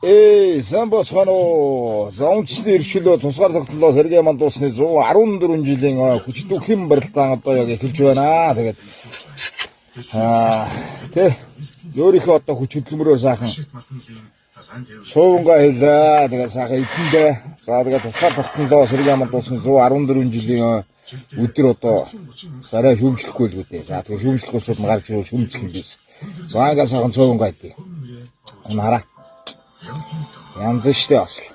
Эй, сайн бацгаана уу. За үндэсний эрхчлөө тусгаар тогтнолоо Сергей Мандуусны 114 жилийн хүч дүүхийн барилдаан одоо яг эхэлж байна. Тэгээд аа тэ өөрийнхөө одоо хүч хөдөлмөрөөр сайхан суувангаа хэлээ. Тэгээд сайхан идэндээ. За тэгээд тусгаар тогтнолоо Сергей Мандуусны 114 жилийн өдөр одоо дараа шүүмжлэхгүй л үү. За тэгээд шүүмжлэх усуд нь гарч ирвэл шүүмжлэх юм биш. За ингээ сайхан цуувангаа идэ. Энэ хараа. Янз штэ бас л.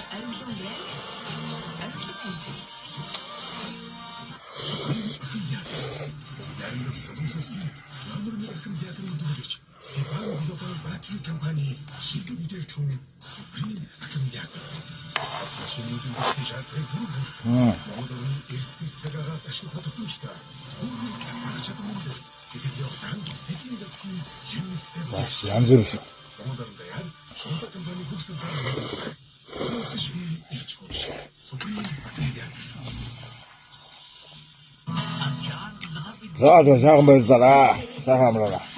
Арилан брэнд, арилан хэмжээ. Бас янз бүр шүү. За за сайхан баярлалаа. Сайхан амраарай.